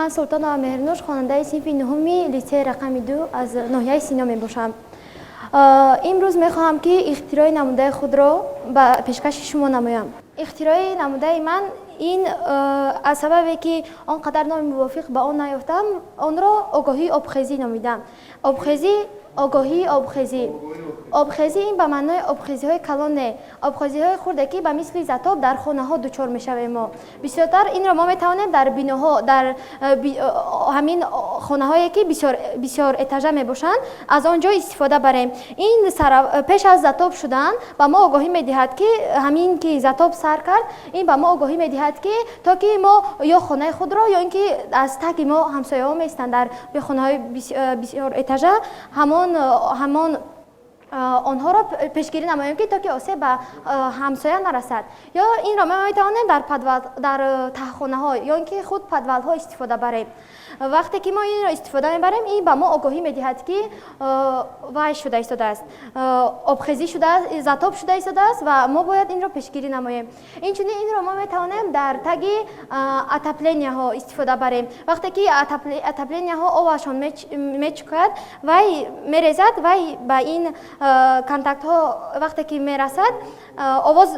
Ман Султонова Меҳрнуш, хонандаи синфи нуҳуми литсеи рақами 2 аз ноҳияи Сино мебошам. Имрӯз мехоҳам, ки ихтирои намудаи худро ба пешкаши шумо намоям. Ихтирои намудаи ман ин, аз сабабе ки он қадар номи мувофиқ ба он наёфтам, онро огоҳии обхезӣ номидам. Обхезӣ, огоҳии обхезӣ. Обхезӣ ин ба маънои обхезиҳои калон не, обхезиҳои хурде, ки ба мисли затоб дар хонаҳо дучор мешавем. Мо бисёртар инро мо метавонем дар биноҳо, дар ҳамин хонаҳое, ки бисёр этажа мебошанд, аз он ҷо истифода барем. Ин пеш аз затоб шудан ба мо огоҳӣ медиҳад, ки ҳамин ки затоб сар кард, ин ба мо огоҳӣ медиҳад, ки то ки мо ё хонаи худро, ё ин ки аз таги мо ҳамсояҳо меистанд дар хонаҳои бисёр этажа, ҳамон онҳоро пешгирӣ намоем, ки то ки осеб ба ҳамсоя нарасад. Ё инро мо метавонем дар подвал, дар таҳхонаҳо ё ин ки худ подвалҳо истифода барем. Вақте ки мо инро истифода мебарем, ин ба мо огоҳӣ медиҳад, ки вай шуда истодааст, обхезӣ шудааст, затоб шуда истодааст ва мо бояд инро пешгирӣ намоем. Инчунин инро мо метавонем дар таги отопленияҳо истифода барем. Вақте ки отопленияҳо овашон мечукад, вай мерезад, вай ба ин контактҳо вақте ки мерасад, овоз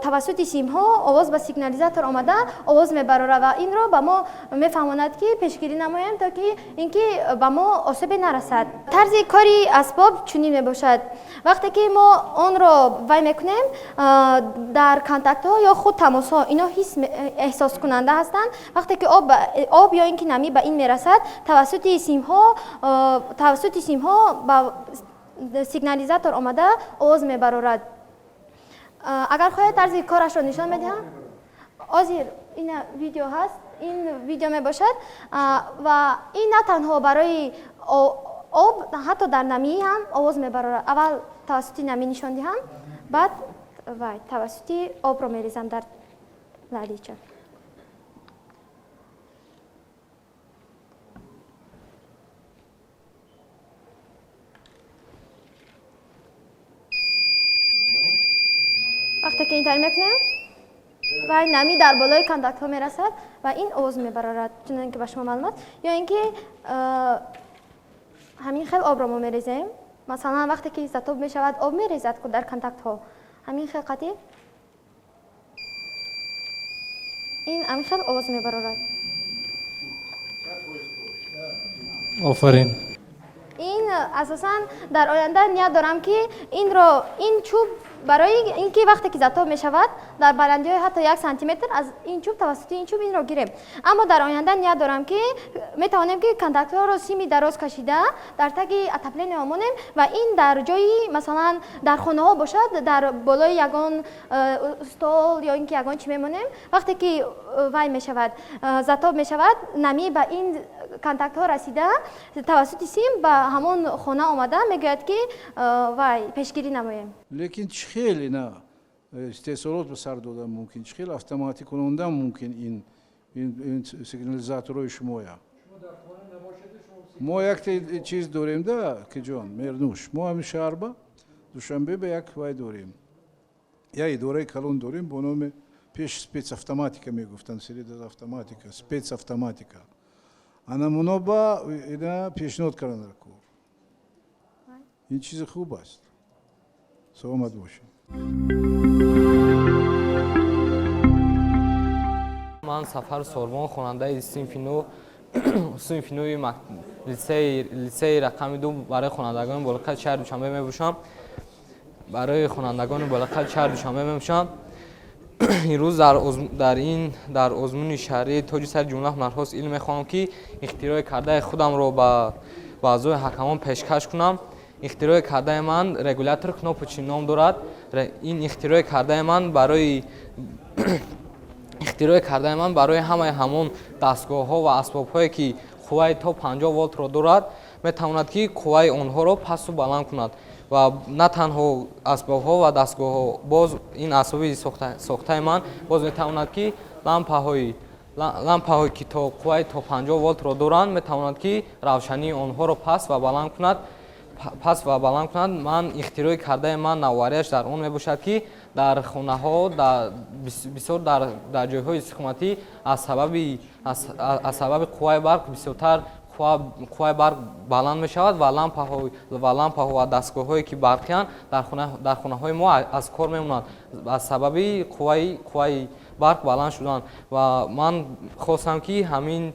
тавассути симҳо овоз ба сигнализатор омада, овоз мебарорад ва инро ба мо мефаҳмонад, ки пешгирӣ намоем, то ки ин ки ба мо осебе нарасад. Тарзи кори асбоб чунин мебошад: вақте ки мо онро вай мекунем, дар контактҳо ё худ тамосҳо ино ҳис эҳсоскунанда ҳастанд. Вақте ки об ё ин ки намӣ ба ин мерасад, тавассути симҳо ба сигнализатор омада, овоз мебарорад. Агар хоҳед, тарзи корашро нишон медиҳам. Ҳозир ина видео ҳаст, ин видео мебошад. Ва ин на танҳо барои об, ҳатто дар намӣ ҳам овоз мебарорад. Аввал тавассути намӣ нишон диҳам, баъд вай тавассути обро мерезам дар лалича. Вақте ки ин тар мекунем, вай намӣ дар болои контактҳо мерасад ва ин овоз мебарорад, чунон ки ба шумо маълум аст. Ё ин ки ҳамин хел обро мо мерезем. Масалан, вақте ки затоб мешавад, об мерезад дар контактҳо, ҳамин хел қатӣ ин ҳамин хел овоз мебарорад. Офарин. Ин асосан дар оянда ният дорам, ки инро, ин чӯб, барои ин ки вақте ки затоб мешавад, дар баландиҳои ҳатто 1 сантиметр аз ин чӯб, тавассути ин чӯб инро гирем. Аммо дар оянда ният дорам, ки метавонем, ки контактҳоро сими дароз кашида дар таги отопления монем ва ин дар ҷои, масалан, дар хонаҳо бошад, дар болои ягон стол ё ин ки ягон чӣ мемонем. Вақте ки вай мешавад, затоб мешавад, намӣ ба ин контактҳо расида, тавассути сим ба ҳамон хона омада, мегӯяд, ки вай пешгирӣ намоем. Лекин чӣ хел ина истеҳсолот ба сар додан мумкин, чӣ хел автоматик кунондан мумкин ин сигнализаторҳои шумоя? Мо якта чиз дорем да, киҷон Мернуш, мо ҳамин шаҳрба, Душанбе, ба як вай дорем, як идораи калон дорем бо номи, пеш спецавтоматика мегуфтанд, автоматика, спецавтоматика. Ана муно ба ина пешниҳод кардан кор. Ин чизи хуб аст, саломат бошед. Ман Сафар Сорбон, хонандаи синфи нуи литсеи рақами 2 барои хонандагони болоқад шаҳри Душанбе мебошам. Барои хонандагони болоқад шаҳри Душанбе мебошам. Имрӯз дар ин дар озмуни шаҳрии Тоҷи сари ҷумла ҳунарҳост илм мехоҳам, ки ихтирои кардаи худамро ба аъзои ҳакамон пешкаш кунам. Ихтирои кардаи ман регулятор кнопочный ном дорад. Ин ихтирои кардаи ман барои ҳамаи ҳамон дастгоҳҳо ва асбобҳое, ки қувваи то 50 волтро дорад, метавонад, ки қувваи онҳоро пасту баланд кунад. Ва на танҳо асбобҳо ва дастгоҳҳо, боз ин асбоби сохтаи ман боз метавонад, ки лампаҳое, ки то қувваи то 50 волтро доранд, метавонад, ки равшании онҳоро паст ва баланд кунад. паст ва баланд кунад. Ман ихтирои кардаи ман навоварияш дар он мебошад, ки дар хонаҳо, бисёр дар ҷойҳои истиқоматӣ аз сабаби қувваи барқ бисёртар қувваи барқ баланд мешавад ва лампаҳо ва дастгоҳҳое ки барқиянд дар хонаҳои мо аз кор мемонанд аз сабаби қувваи барқ баланд шудан. Ва ман хостам, ки ҳамин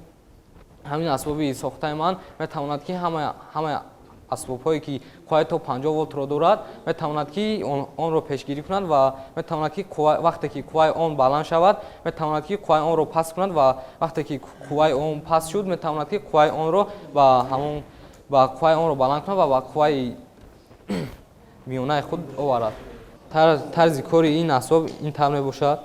асбоби сохтаи ман метавонад, ки ҳама асбобҳое ки қувваи то 50 волтро дорад, метавонад, ки онро пешгирӣ кунад ва метавонад, ки вақте ки қувваи он баланд шавад, метавонад, ки қувваи онро паст кунад ва вақте ки қувваи он паст шуд, метавонад, ки қувваи онро ба ҳамон ба қувваи онро баланд кунад ва ба қувваи миёнаи худ оварад. Тарзи кори ин асбоб ин тавр мебошад.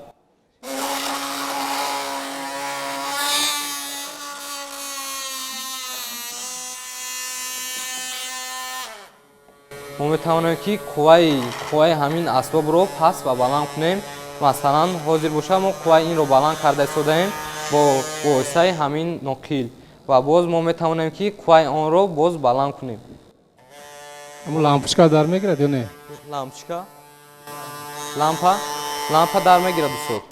Мо метавонем, ки қувваи ҳамин асбобро паст ва баланд кунем. Масалан, ҳозир бошад, мо қувваи инро баланд карда истодаем бо воситаи ҳамин ноқил ва боз мо метавонем, ки қувваи онро боз баланд кунем. Ҳамун лампочка дар мегирад ё не? Лампочка, лампа дар мегирад, устод.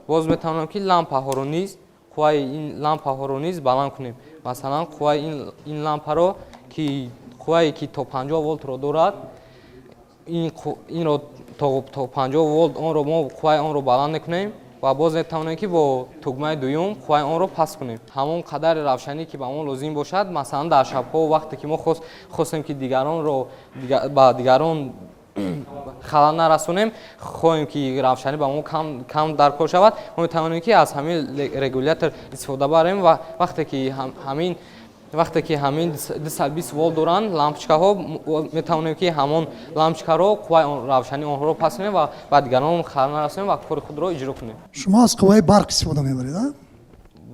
Боз метавонем, ки лампаҳоро низ, қувваи ин лампаҳоро низ баланд кунем. Масалан, қувваи ин лампаро, ки қуввае ки то 50 волтро дорад, инро то 50 волт онро мо қувваи онро баланд мекунем ва боз метавонем, ки бо тугмаи дуюм қувваи онро паст кунем. Ҳамон қадари равшанӣ, ки ба мо лозим бошад. Масалан, дар шабҳо вақте ки мо хостем, ки дигаронро ба дигарон халал нарасонем, хоҳем, ки равшанӣ ба мо кам дар кор шавад, мо метавонем, ки аз ҳамин регулятор истифода барем. Ва вақте ки ҳамин 220 волт доранд лампочкаҳо, метавонем, ки ҳамон лампочкаро қувваи равшании онҳоро паст кунем ва ба дигарон халал нарасонем ва кори худро иҷро кунем. Шумо аз қувваи барқ истифода мебаред, а?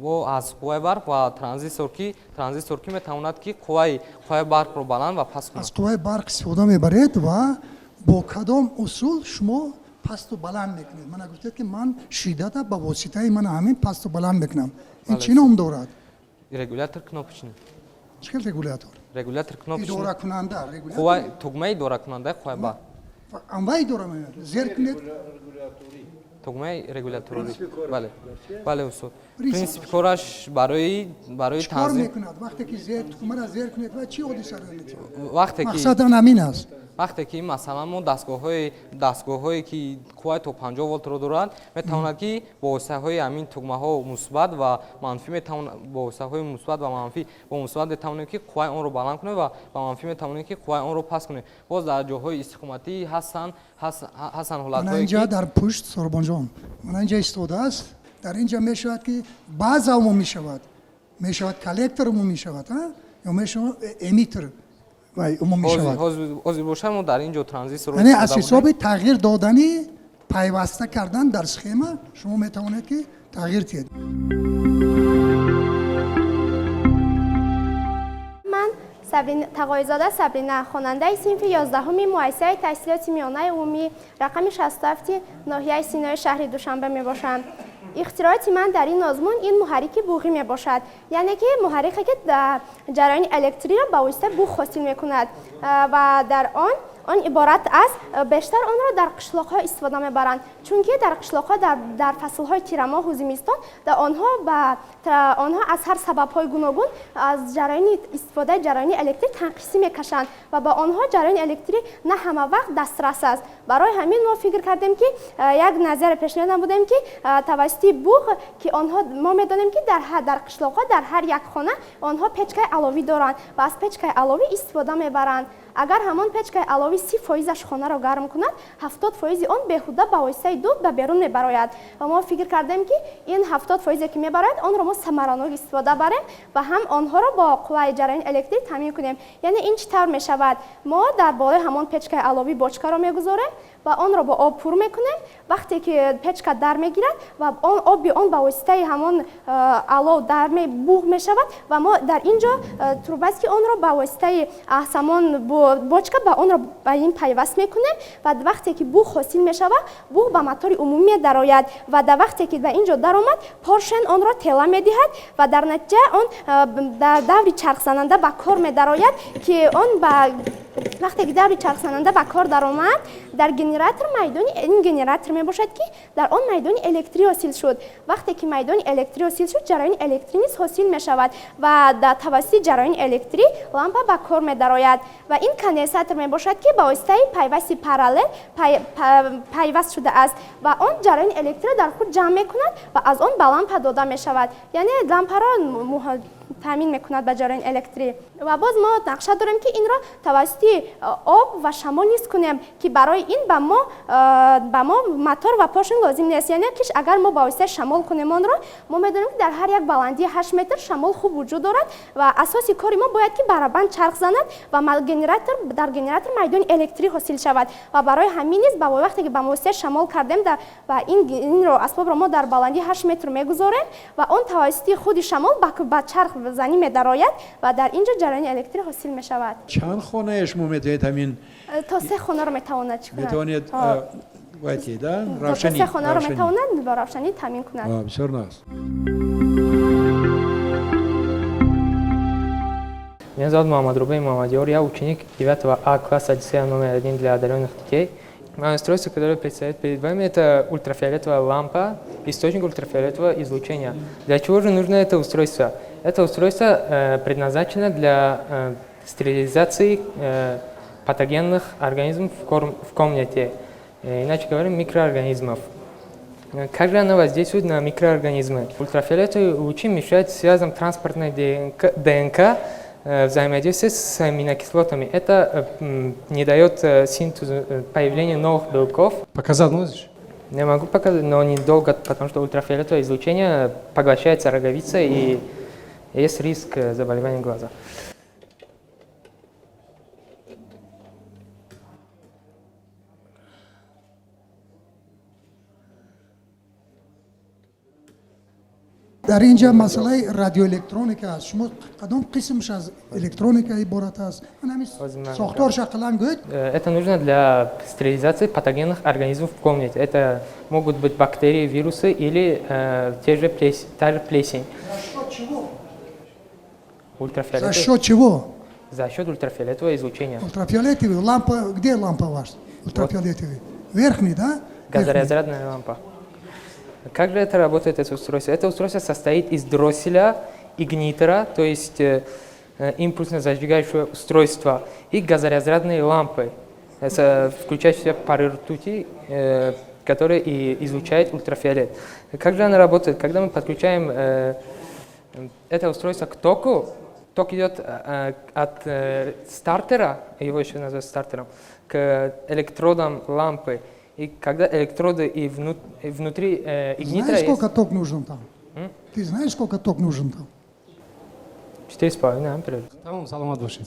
Бо аз қувваи барқ ва транзистор, ки метавонад, ки қувваи барқро баланд ва паст кунад. Аз қувваи барқ истифода мебаред ва бо кадом усул шумо пасту баланд мекунед? Мана гуфтед, ки ман шиддата ба воситаи мана ҳамин пасту баланд мекунам. Ин чӣ ном дорад? Регулятор кнопочный. Чӣ хел регулятор? Регулятор кнопочный. Идоракунанда. Тугмаи идоракунандаи қувваи барқ. Анвай идора мекунад? Зер кунед. Тугмаи регуляторӣ. Бале, бале, устод. Принсипи кораш барои чӣ кор мекунад? Вақте ки тугмаро зер кунед ва чӣ ҳодиса рӯй медиҳад? Вақте ки мақсадан ҳамин аст. Вақте ки масалан мо дастгоҳҳое ки қувваи то 50 волтро доранд, метавонад, ки бо воситаҳои ҳамин тугмаҳо мусбат ва манфӣ, бо воситаҳои мусбат ва манфӣ, бо мусбат метавонем, ки қувваи онро баланд кунем ва ба манфӣ метавонем, ки қувваи онро паст кунем. Боз дар ҷойҳои истиқоматӣ ҳастанд ҳолатҳое, ки инҷа дар пушт Сорбонҷон, мана инҷа истодааст. Дар инҷа мешавад, ки баъза умумӣ шавад, мешавад коллектор умумӣ шавад, ё мешавад эмиттер умумӣ шавад. Ҳозир бошад, мо дар ин ҷо транзисторро яъне аз ҳисоби тағйир додани пайваста кардан дар схема шумо метавонед, ки тағйир диҳед. Ман Тағоизода Сабрина, хонандаи синфи 11-уми муассисаи таҳсилоти миёнаи умумӣ рақами 67 ноҳияи Синои шаҳри Душанбе мебошам. Ихтироти ман дар ин озмун ин муҳаррики буғӣ мебошад, яъне ки муҳаррике, ки ҷараёни электриро ба воситаи буғ ҳосил мекунад ва дар он иборат аст, бештар онро дар қишлоқҳо истифода мебаранд, чунки дар қишлоқҳо дар фаслҳои тирамоҳу зимистон онҳо аз ҳар сабабҳои гуногун аз ҷараёни истифодаи ҷараёни электрӣ танқисӣ мекашанд ва ба онҳо ҷараёни электрӣ на ҳама вақт дастрас аст. Барои ҳамин мо фикр кардем, ки як назария пешниҳод намудем, ки тавассути буғ, ки онҳо мо медонем, ки дар қишлоқҳо дар ҳар як хона онҳо печкаи аловӣ доранд ва аз печкаи аловӣ истифода мебаранд. Агар ҳамон печкаи аловӣ 30%-аш хонаро гарм кунад, 70%-и он беҳуда ба воситаи дуд ба берун мебарояд. Ва мо фикр кардем, ки ин 70%-е ки мебарояд, онро мо самаранок истифода барем ва ҳам онҳоро бо қувваи ҷараёни электрӣ таъмин кунем. Яъне ин чӣ тавр мешавад? Мо дар болои ҳамон печкаи аловӣ бочкаро мегузорем ва онро бо об пур мекунем. Вақте ки печка дар мегирад ва оби он ба воситаи ҳамон алов дар буғ мешавад ва мо дар ин ҷо труба аст, ки онро ба воситаи ҳамон бочка ба онро ба ин пайваст мекунем ва вақте ки буғ ҳосил мешавад, буғ ба мотори умумӣ медарояд ва дар вақте ки ба ин ҷо даромад, поршен онро тела медиҳад ва дар натиҷа он дар даври чархзананда ба кор медарояд, ки он ба Вақте ки даври чархзананда ба кор даромад, дар генератор майдони ин генератор мебошад, ки дар он майдони электрӣ ҳосил шуд. Вақте ки майдони электрӣ ҳосил шуд, ҷараёни электрӣ низ ҳосил мешавад ва дар тавассути ҷараёни электрӣ лампа ба кор медарояд. Ва ин конденсатор мебошад, ки ба воситаи пайвасти параллел пайваст шудааст ва он ҷараёни электриро дар худ ҷамъ мекунад ва аз он ба лампа дода мешавад, яъне лампаро таъмин мекунад ба ҷараёни электрӣ. Ва боз мо нақша дорем, ки инро тавассути об ва шамол низ кунем, ки барои ин ба мо мотор ва поршень лозим нест. Яъне ки агар мо ба воситаи шамол кунем онро, мо медонем, ки дар ҳар як баландии 8 метр шамол хуб вуҷуд дорад ва асоси кори мо бояд ки барабан чарх занад ва генератор дар генератор майдони электрӣ ҳосил шавад. Ва барои ҳамин низ ба вақте ки ба воситаи шамол кардем ва инро асбобро мо дар баландии 8 метр мегузорем ва он тавассути худи шамол ба чарх занӣ медарояд ва дар ин ҷо ҷараёни электрӣ ҳосил мешавад. Чанд хонаи шумо метавонед ҳамин? То се хонаро метавонад чӣ кунад. Метавонед вайтида равшанӣ, се хонаро метавонад бо равшанӣ таъмин кунад. Бисёр нағз. Меня зовут Мухаммад Рубей Мухаммадиор, я ученик 9 А класса лицея номер 1 для одаренных детей. Мое устройство, которое предстоит перед вами, это ультрафиолетовая лампа, источник ультрафиолетового излучения. Для чего же нужно это устройство? Это устройство предназначено для стерилизации патогенных организмов в комнате, иначе говоря, микроорганизмов. Как же она воздействует на микроорганизмы? Ультрафиолетовые лучи мешают связям транспортной ДНК, взаимодействие с аминокислотами. Это не дает синтезу, появлению новых белков. Показать можешь? Я могу показать, но недолго, потому что ультрафиолетовое излучение поглощается роговицей и есть риск заболевания глаза. Дар ин ҷа масъалаи радиоэлектроника аст. Шумо кадом қисмш аз электроника иборат аст? Сохторш ақаллан гӯед. Это нужно для стерилизации патогенных организмов в комнате. Это могут быть бактерии, вирусы или та же плесень. За счет чего? Ультрафиолетовый. За счет чего? За счет ультрафиолетового излучения. Ультрафиолетовый лампа. Где лампа ваша ультрафиолетовый? Вот. Верхний, да? Газоразрядная лампа. Как же это работает, это устройство? Это устройство состоит из дросселя, игнитера, то есть импульсно зажигающего устройства, и газоразрядной лампы, включающей в себя пары ртути, которые и излучает ультрафиолет. Как же она работает? Когда мы подключаем это устройство к току, ток идет от стартера, его еще называют стартером, к электродам лампы. И когда электроды и внутри игнитера. Знаешь, сколько ток нужен там? М? Ты знаешь, сколько ток нужен там? 4,5 ампера. Тамом, саломат бошед.